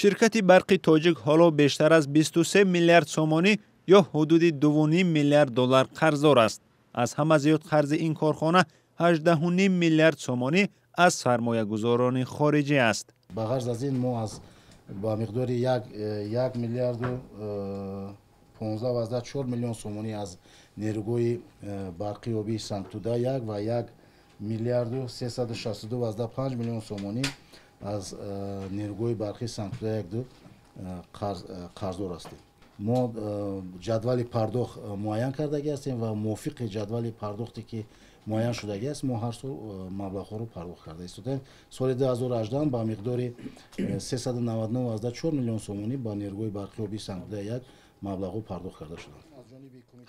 Ширкати Барқи Тоҷик ҳоло бештар аз 23 миллиард сомонӣ ё ҳудуди 2,5 миллиард доллар қарздор аст. Аз ҳама зиёд қарзи ин корхона 18,5 миллиард сомонӣ аз сармоягузорони хориҷӣ аст. Ба ғарз аз ин, мо аз ба миқдори як миллиарду 15,4 миллион сомонӣ аз нерӯгоҳи барқи обии Сангтуда 1 ва 1 миллиарду 362,5 миллион сомонӣ аз нерӯгоҳи барқии Сангтуда 1 ду қарздор ҳастем. Мо ҷадвали пардохт муайян кардагӣ ҳастем ва мувофиқи ҷадвали пардохте, ки муайян шудагӣ аст, мо ҳар сол маблағҳоро пардохт карда истодаем. Соли 2018 ба миқдори 399,4 миллион сомонӣ ба нерӯгоҳи барқи обии Сангтуда 1 маблағҳо пардохт карда шуданд.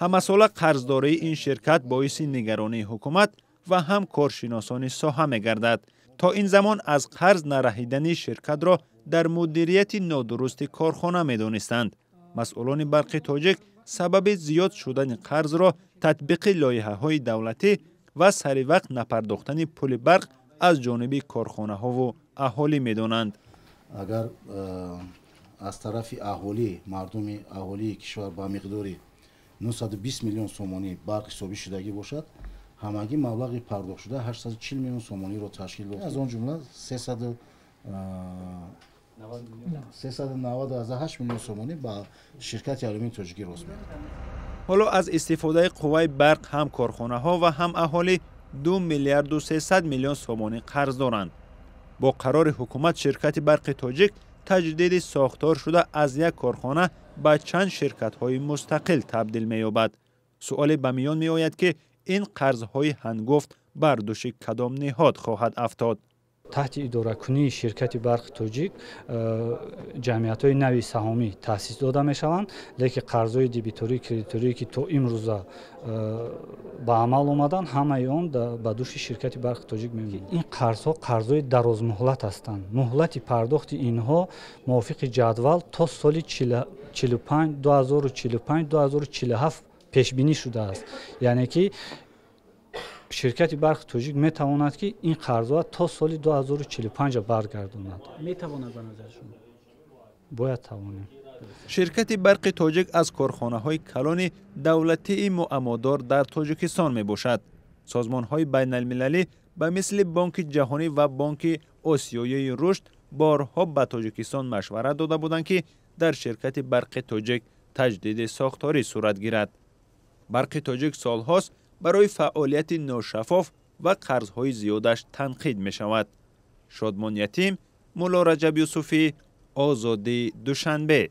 Ҳамасола қарздории ин ширкат боиси нигаронии ҳукумат ва ҳам коршиносони соҳа мегардад. То ин замон аз қарз нараҳидани ширкатро дар мудирияти нодурусти корхона медонистанд. Масъулони Барқи Тоҷик сабаби зиёд шудани қарзро татбиқи лоиҳаҳои давлатӣ ва саривақт напардохтани пули барқ аз ҷониби корхонаҳову аҳолӣ медонанд. Агар аз тарафи аҳолӣ, мардуми аҳолии кишвар ба миқдори 920 миллион сомонӣ барқ ҳисобӣ шудагӣ бошад, ҳамагӣ маблағи пардохтшуда 840 миллион сомониро ташкил дод. Аз он ҷумла 398 миллион сомонӣ ба ширкати Алюмини Тоҷикӣ рост меояд. Ҳоло аз истифодаи қувваи барқ ҳам корхонаҳо ва ҳам аҳолӣ 2 миллиарду 300 миллион сомонӣ қарз доранд. Бо қарори ҳукумат ширкати Барқи Тоҷик таҷдиди сохтор шуда, аз як корхона ба чанд ширкатҳои мустақил табдил меёбад. Суоле ба миён меояд, ки ин қарзҳои ҳангуфт бар дӯши кадом ниҳод хоҳад афтод? Таҳти идоракунии ширкати Барқи Тоҷик ҷамъиятҳои нави саҳомӣ таъсис дода мешаванд, лекин қарзҳои дебиторию кредиторие, ки то имрӯза ба амал омаданд, ҳамаи он ба дӯши ширкати Барқи Тоҷик мемонад. Ин қарзҳо қарзҳои дарозмуҳлат ҳастанд. Муҳлати пардохти инҳо мувофиқи ҷадвал то соли 2045, 2047 пешбинӣ шудааст. Яъне ки ширкати Барқи Тоҷик метавонад, ки ин қарзҳоро то соли 2045 баргардонад. Метавонад, ба назари шумо? Бояд тавонем. Ширкати Барқи Тоҷик аз корхонаҳои калони давлатии муаммодор дар Тоҷикистон мебошад. Созмонҳои байналмилалӣ ба мисли Бонки Ҷаҳонӣ ва Бонки Осиёии Рушд борҳо ба Тоҷикистон машварат дода буданд, ки дар ширкати Барқи Тоҷик таҷдиди сохторӣ сурат гирад. Барқи Тоҷик солҳост барои фаъолияти ношаффоф ва қарзҳои зиёдаш танқид мешавад. Шодмон Ятим, Мулло Раҷаб Юсуфӣ, Озодӣ, Душанбе.